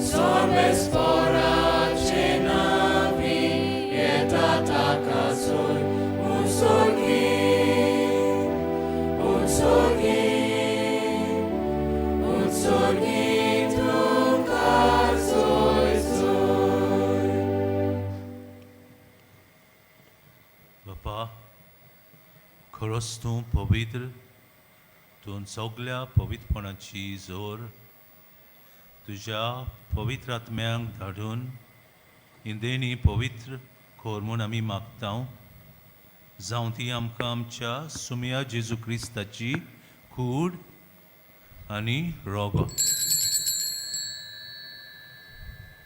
Speaker 1: Sorbes porace navi et atacazoi, un sorgi, un sorgi, un sorgi tucazoi zoi.
Speaker 2: बापा, खरोच तूं पवित्र, तूं सगल्या पवित्रपणाची जोर. तुज्या पवित्र आत्म्यांक धाडून ही देणी पवित्र कर म्हूण आमी मागता. जावं ती आमकां आमच्या सुमया जेजू क्रिस्ताची कूड आनी रोगो.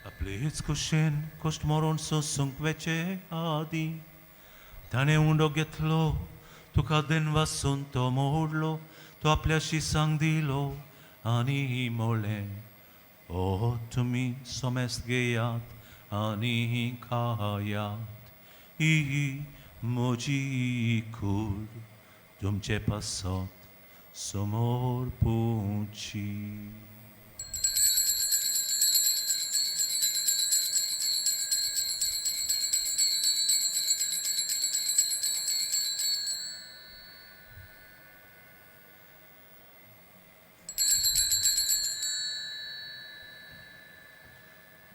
Speaker 2: आपलेच कुशेन कश्ट मरोण सोंसूंक वेचे आदीं ताणें उंडो घेतलो, तुका देनवासून तो मोडलो, तो आपल्या शिसांक दिलो आनी म्हणलें, ओ तुमी सोमेस्त घेयात आनी खायात, ही म्हजी कूड तुमचे पासत समोर पुची.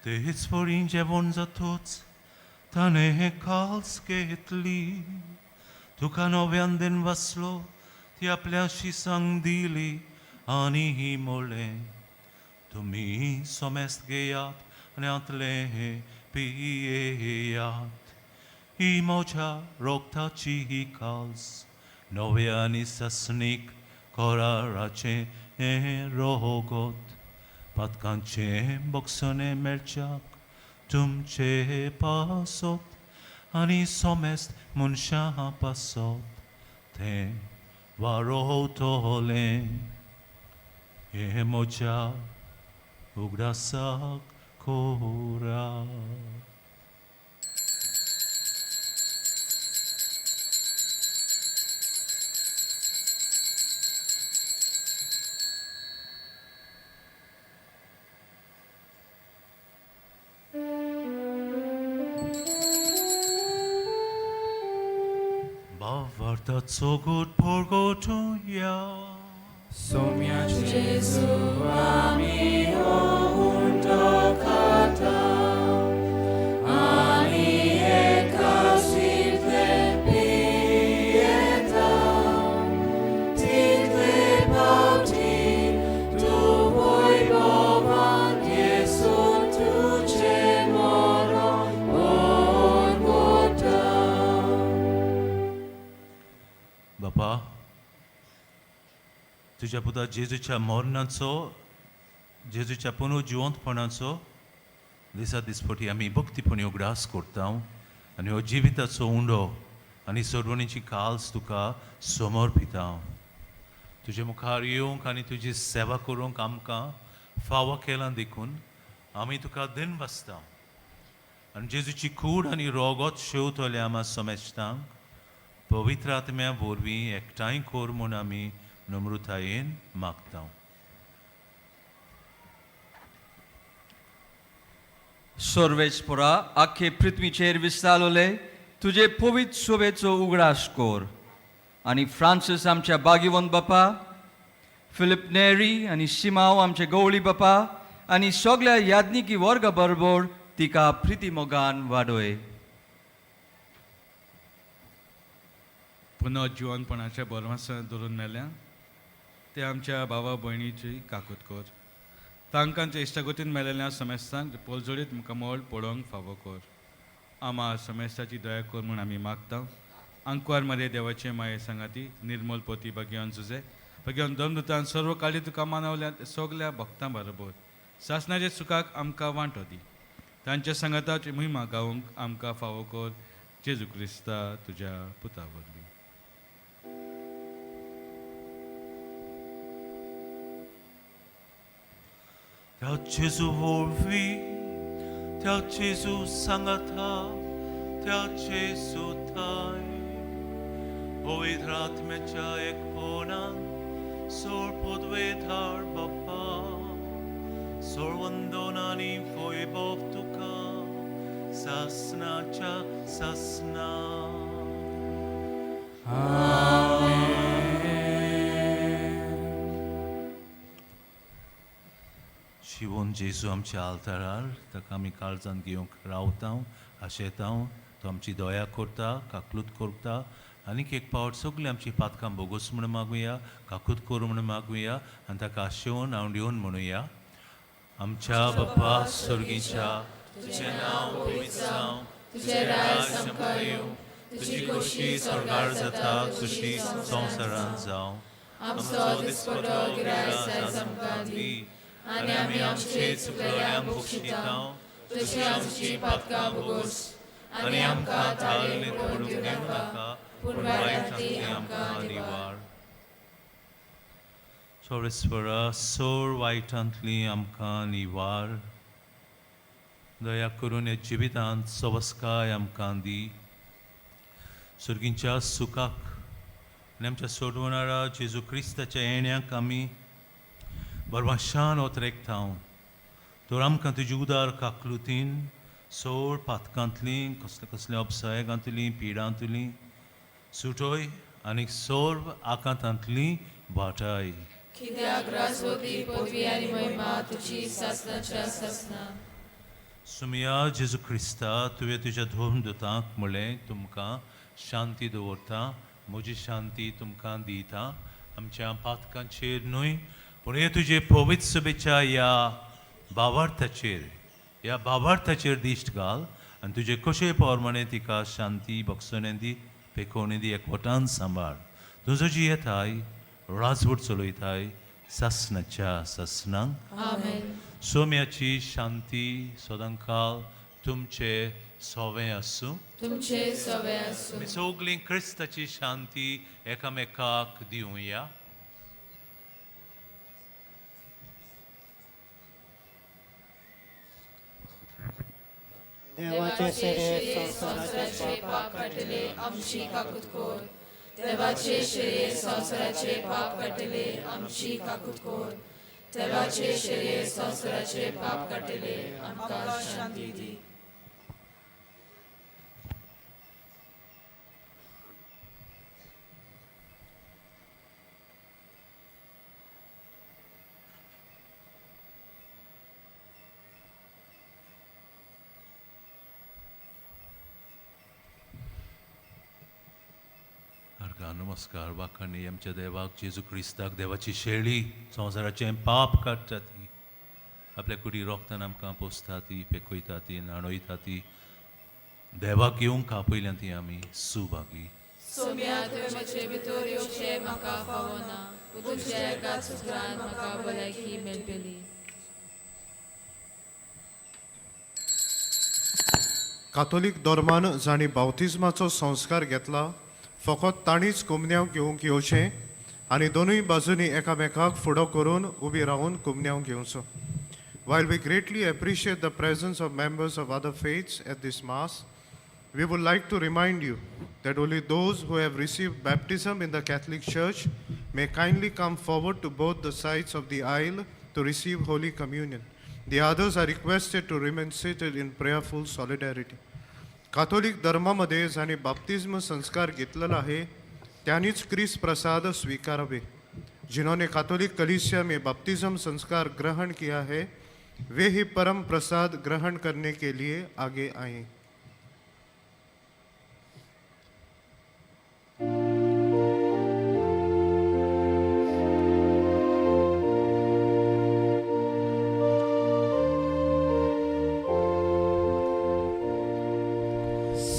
Speaker 2: तेच परीं जेवण जातूच ताणें काल्स घेतली, तुका नव्यान देन वासलो, ती आपल्या शिसांक दिली आनी म्हणलें, तुमी सोमेस्त घेयात आनी हांतलें पियेयात, ही म्हज्या रोगताची ही काल्स, नव्या आनी सासणीक कराराचें हें रोगोत, पातकांचें बक्षणें मेळच्याक तुमचे पासत आनी सोमेस्त मनशां पासत तें वारोवतलें. हें म्हज्या उगडासाक कोरा. भावार्थाचो गोड परगटुया.
Speaker 6: सोम्याचे
Speaker 2: बापा, तुज्या पुता जेजूच्या मरणाचो, जेजूच्या पुनर्जिवंतपणाचो दिसा दिसपटी आमी भक्तीपणी उगडास करता आनी हो जिविताचो उंडो आनी सोडवणीची काल्स तुका समर्पिता. तुजे मुखार येवंक आनी तुजी सेवा करूंक आमकां फावो केलां देखून आमी तुका दिन बसता. आनी जेजूची कूड आनी रोगोत शेवतले आमा समेस्तांक पवित्र आत्म्या वरवीं एकठांय कर म्हूण आमी नम्रतायेन मागता.
Speaker 7: सर्वेस्परा, आख्खे पृथ्वीचेर विस्तारले तुजे पवित्र सोबेचो उगडास कोर आनी फ्रांसीस आमच्या बागिवंत बापा, फिलिप नेरी आनी सिमाव आमचे गवळी बापा आनी सगळ्या याज्ञिकी वर्गा बरोबर तिका प्रिती मोगान वाडय.
Speaker 6: पुनः जिवनपणाच्या बरमासान धरून मेल्या ते आमच्या भावा भयणीची काकूत कर. तांकांच्या इश्टागतीन मेलेल्या समेस्तांक पोलजोडीत मुखामळ पळोवंक फावो कर. आमा समेस्ताची दया कर म्हूण आमी मागता. आंकवार मरे देवाचे माये सांगाती निर्मल पोती भगवान जुजे भगवान दमदुतान सर्व काळी तुका मानवल्या सगल्या भक्तां बरोबर सासणाच्या सुखाक आमकां वांटो दी. तांच्या सांगाताची महिमा गावंक आमकां फावो कर, जेजू क्रिस्ता तुज्या पुता वरवीं.
Speaker 2: त्या जेजू वरवीं, त्या जेजू सांगाता, त्या जेजू थाय, पवित्र आत्म्याच्या एकपणान सोळ पदवेधार बाप्पा, सोळ वंदन आनी वैभव तुका सासनाच्या सासना. शिवोन जेजू आमच्या आल्तारार, ताका आमी काळजान घेवंक रावता, आशेता. तो आमची दया करता, काकलूत करता. आनीक एक पावट सगळीं आमची पातकां बोगोस म्हूण मागुया, काकूत कर म्हूण मागुया आनी ताका आशेवन आवडीवन म्हणुया. आमच्या बाप्पा स्वर्गीच्या, तुजें नांव पवित्र जावं, तुजें राज आमकां येवं, तुजी खोशी स्वर्गार जाता तशी संवसारांत जावं.
Speaker 1: आमचो दिसपटो गिरास आयज आमकां दी आनी आमी आमचे चुकलल्यांक बक्षिता तशी आमची पातकां भोगोस
Speaker 2: आनी आमकां ताळेंत पडूंक दिवं नाका, पूण वायटांतली आमकां निवार. सोरेस्वरा, सोर वायटांतली आमकां निवार. दया करून ह्या जिवितांत सवस्काय आमकां दी. सुर्गींच्या सुखाक आनी आमच्या सोडवणारा जेजू क्रिस्ताच्या येण्याक आमी बरवाशान ओतरेकता. तर आमकां तुजी उदार काकलुतीन सोड पातकांतली, कसले कसले अपसायकांतली, पिडांतली सुटोय आनी सोर्व आकांतांतली वाटाय.
Speaker 1: कित्याक राजवती, पदवी आनी महिमा तुजी सासनाच्या सासना.
Speaker 2: सुमिया जेजू क्रिस्ता, तुवें तुज्या धर्मदूतांक म्हणलें, तुमकां शांती दवरता, म्हजी शांती तुमकां दिता. आमच्या पातकांचेर न्हय, पूण हे तुजे पवित्र सभेच्या ह्या भावार्थाचेर दिश्ट घाल आनी तुजे कशे प्रमाणे तिका शांती बक्षणे दी, पेकोवणी दी, एकवटान सांबाळ. तुजो जी येताय, राजवट चलयताय सासनाच्या सासनांक.
Speaker 1: आमेन.
Speaker 2: सोम्याची शांती सदांकाळ तुमचे सोवें आसूं.
Speaker 1: तुमचे सवे आसूं.
Speaker 2: आमी सगळीं क्रिस्ताची शांती एकामेकाक दिवया.
Speaker 1: देवाचे शेरे संवसाराचे पाप काडटले, आमची काकूत कोर. देवाचे शेरे संवसाराचे पाप काडटले, आमची काकूत कोर. देवाचे शेरे संवसाराचे पाप काडटले, आमकां शांती दी.
Speaker 2: नमस्कार वाखाणी आमच्या देवाक जेजू क्रिस्ताक देवाची शेळी संवसाराचें पाप काडटा ती आपल्या कुडी रोगतान आमकां पोसता ती पेखयता ती न्हाणयता ती देवाक येवंक आपयल्या ती आमी सुभागी.
Speaker 1: सोम्या तुवें म्हजे भितर येवचें म्हाका फावना, तुज्या एका सुत्रान म्हाका भलायकी मेळटली.
Speaker 8: कातोलीक धर्मान जांणी बावतिज्माचो संस्कार घेतला फकत तांणीच कुमन्यांव घेवंक येवचें आनी दोनूय बाजूंनी एकामेकाक फुडो करून उबी रावन कुमन्यांव घेवचो. While we greatly appreciate the presence of members of other faiths at this mass, we would like to remind you that only those who have received baptism in the Catholic Church may kindly come forward to both the sides of the aisle to receive Holy Communion. The others are requested to remain seated in prayerful solidarity. Catholic धर्मामध्ये जांणी बाप्तिज्म संस्कार घेतलेला आहे त्यांनीच क्रिस प्रसाद स्वीकारावे. जिन्होंने काथोलिक कलीसिया में बपतिज्म संस्कार ग्रहण किया है वे ही परम प्रसाद ग्रहण करने के लिए आगे आए.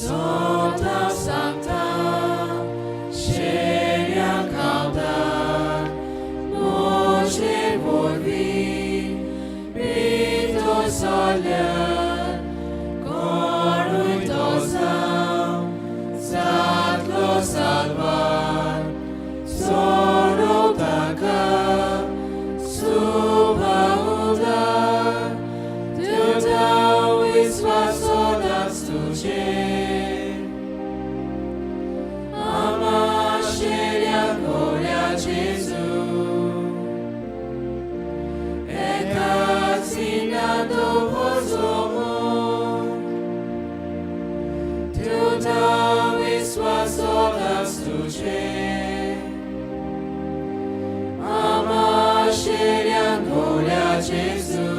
Speaker 1: Santa, Santa, Shelia Calda, Moje Volvi, Brito Solia, Coruitosa, Zatlo Salvar, Sorotaka, Subauda, Tuta Visvasodas Tuje. Ama Shelia Gloria Gesù, e cazzinato vosomo, tuta visvasodas tuce. Ama Shelia Gloria Gesù,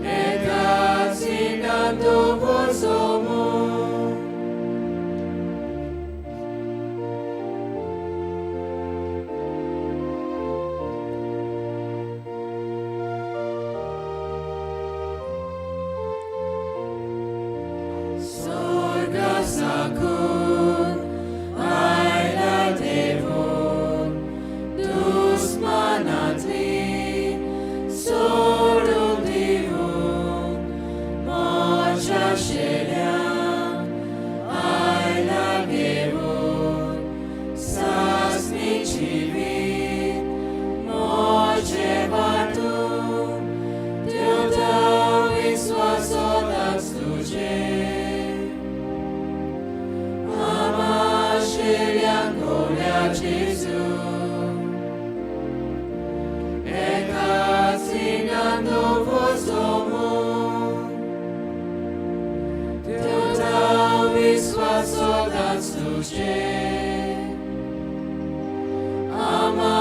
Speaker 1: e cazzinato vosomo. Sorga sakun, aila devon, dusmanatli, sorum divun, mocha shelia, aila devon, sasni chivit, moche batun, tuta visvasodas tuce. Ama Shelia Gloria Gesù, e cazzinato vosomo, tuta visvasodas tuce. Ama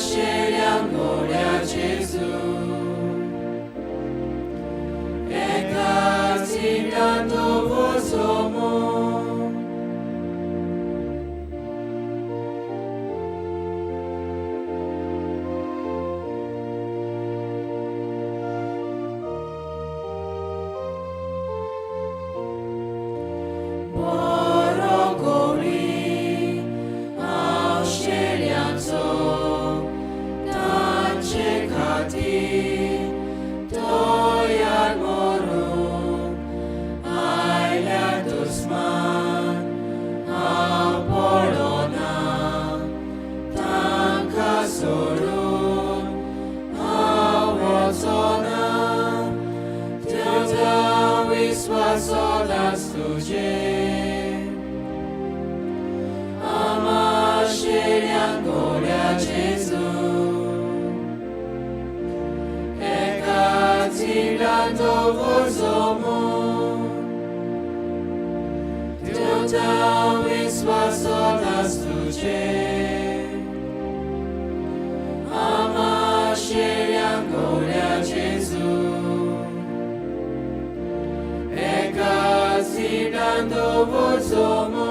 Speaker 1: Shelia Gloria Gesù, e cazzinato vosomo. Borogori, Aushelianzo, Tanchekati, Toyan Moro, Aila Dusman, Apolona, Tankasorun, Awazona, Tuta Viswasodas Tuje. Ama Shelia Gloria Gesù, e cazzinato vosomo, tuta visvasodas tuce. Ama Shelia Gloria Gesù, e cazzinato vosomo.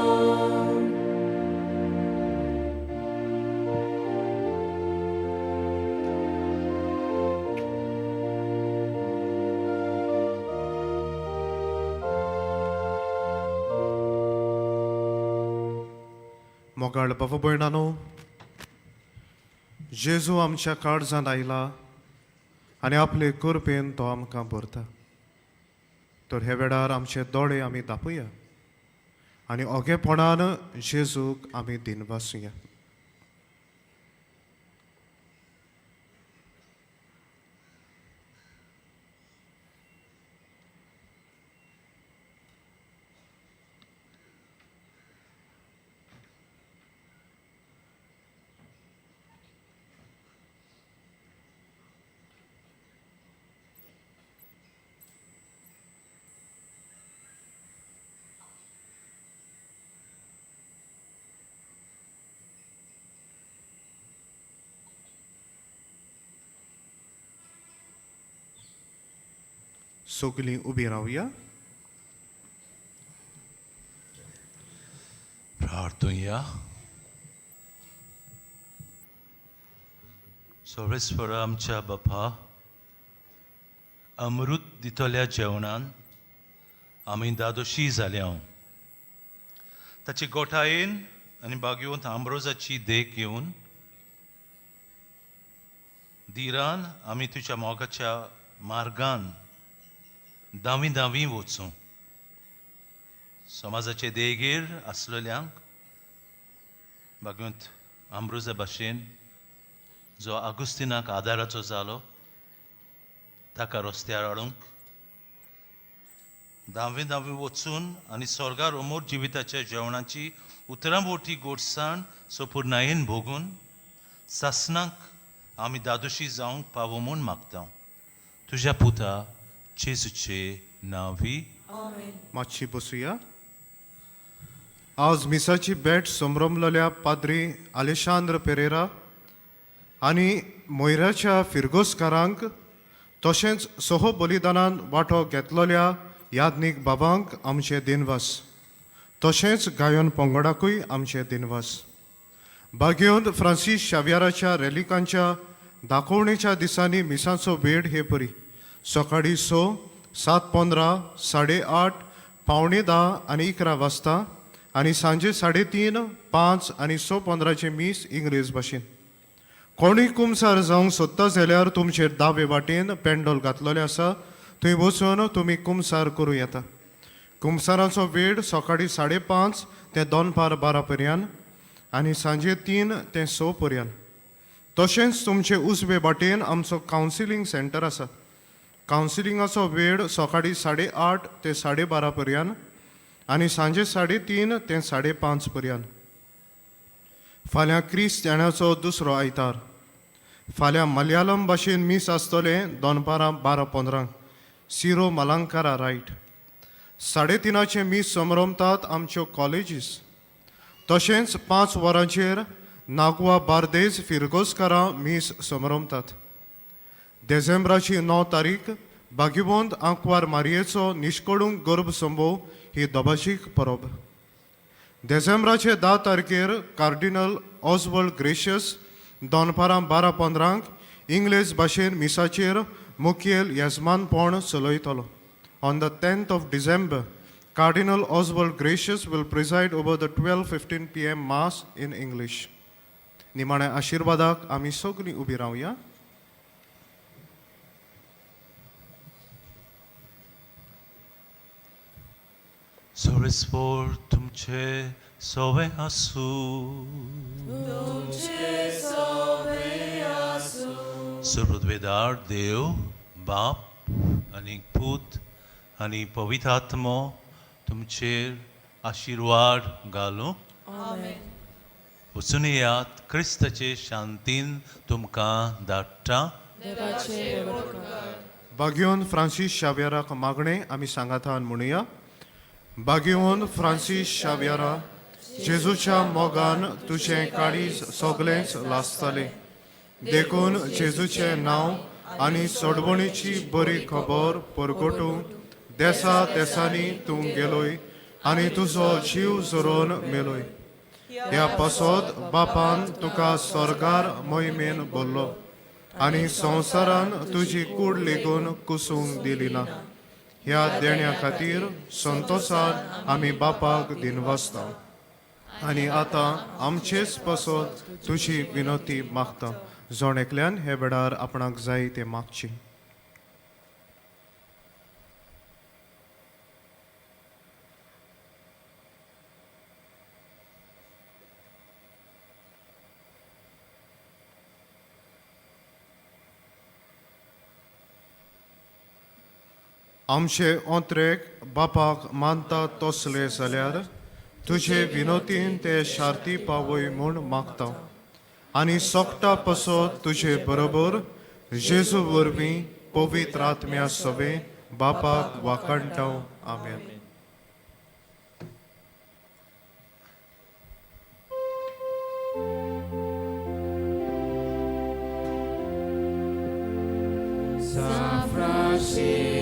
Speaker 8: मोगाळ बाबा भयणानो, जेजू आमच्या काळजांत आयला आनी आपले कृपेन तो आमकां भरता. तर हे वेळार आमचे दोळे आमी दापुया आनी ओगेपणान जेजूक आमी दिनवासुया. सगलीं उबीं रावया.
Speaker 2: प्रार्थुया. सर्वेस्पर आमच्या बापा, अमृत दितल्या जेवणान आमी दादोशी जाल्या. ताचे गोठायेन आनी बागेवंत आंब्रोजाची देख घेवन दिरान आमी तुज्या मोगाच्या मार्गान दावी दावी वचूं. समाजाचे देगेर आसलेल्यांक बागवंत आंब्रोजा भाशेन जो आगुस्तिनाक आदाराचो जालो ताका रस्त्यार हाडूंक दावी दावी वचून आनी स्वर्गार अमोर जिविताच्या जेवणाची उतरां बोटी गोडसाण सोपुर्णायेन भोगून सासणाक आमी दादोशी जावंक पावो म्हूण मागता. तुज्या पुता जेजूचे नांवी.
Speaker 8: मातशी बसुया. आज मिसाची भेट संभ्रमलेल्या पाद्री आलेशांद्र पेरेरा आनी मोयराच्या फिरगोसकारांक तशेंच सह बलिदानान वांटो घेतलेल्या याज्ञीक बाबांक आमचे दिनवास. तशेंच गायन पंगडाकूय आमचे दिनवास. बागेवंत फ्रांसीस शाव्याराच्या रेलिकांच्या दाखोवणेच्या दिसांनी मिसाचो वेळ हे परी सकाळीं 6, 7:15, 8:30, 9:45 आनी 11 वाजता आनी सांजे 3:30, 5 आनी 6:15 मीस इंग्लेज भाशेन. कोणूय कुमसार जावंक सोदता जाल्यार तुमचेर दावे वाटेन पेंडोल घातलेलें आसा, थंय वचून तुमी कुमसार करूं येता. कुमसाराचो वेळ सकाळीं 5:30 ते दनपार 12 पर्यंत आनी सांजे 3 ते 6 पर्यंत. तशेंच तुमचे उजवे वाटेन आमचो कावन्सिलींग सेंटर आसा. कावन्सिलिंगाचो वेळ सकाळीं 8:30 ते 12:30 पर्यंत आनी सांजे 3:30 ते 5:30 पर्यंत. फाल्यां क्रिस्त्यानाचो दुसरो आयतार. फाल्यां मलयालम भाशेन मीस आसतलें दनपारां 12:15 सिरो मलंकारा रायट. 3:30 मीस समरमतात आमच्यो कॉलेजीस. तशेंच 5 वरांचेर नागवा बार्देज फिरगोजकारां मीस समरमतात. देझेंब्राची 9 तारीख बागीबोंद आंकवार मारयेचो निश्कडूंक गर्भ संभव ही दबाजीक परब. देझेंब्राचे 10 तारखेर कार्डिनल ऑजवर्ल्ड ग्रेशियस दनपारां 12:15 इंग्लेज भाशेन मिसाचेर मुखेल येजमानपण चलयतलो. On the 10th of December, Cardinal Oswald Gracias will preside over the 12:15 PM Mass in English. निमाण्या आशिर्वादाक आमी सगळीं उबी रावया.
Speaker 2: सर्वेस्पर तुमचे सोवे आसूं. सर्वद्वेदार देव बाप आनी पूत आनी पवित्र आत्मो तुमचेर आशिर्वाद घालूं. वचून येयात, क्रिस्ताचे शांतीन तुमकां धाडटा.
Speaker 8: बागेवन फ्रांसीस शाव्याराक मागणें आमी सांगातान म्हणुया. बागेवन फ्रांसीस शाव्यारा, जेजूच्या मोगान तुजें काळीज सगळेंच लासतलें, देखून जेजूचें नांव आनी सोडवणीची बरी खबर परगटूंक देसा देसांनी तूं गेलोय आनी तुजो जीव झरोवन मेलोय. ह्या पासत बापान तुका स्वर्गार मोहिमेन भरलो आनी संवसारान तुजी कूड लेगून कुसूंक दिली ना. ह्या देण्या खातीर संतोसान आमी बापाक दिनवासता. आनी आतां आमचेच पासत तुजी विनोती मागता. जण एकल्यान हे वेळार आपणाक जाय तें मागची. आमचे ओंत्रेक बापाक मानता तसले जाल्यार तुजे विनोतीन ते शार्ती पावय म्हूण मागता आनी सोकटा पसत तुजे बरोबर जेजू वरवीं पवित्र आत्म्या सवे बापाक वाखाणटा. आमेन.
Speaker 1: San Francisco.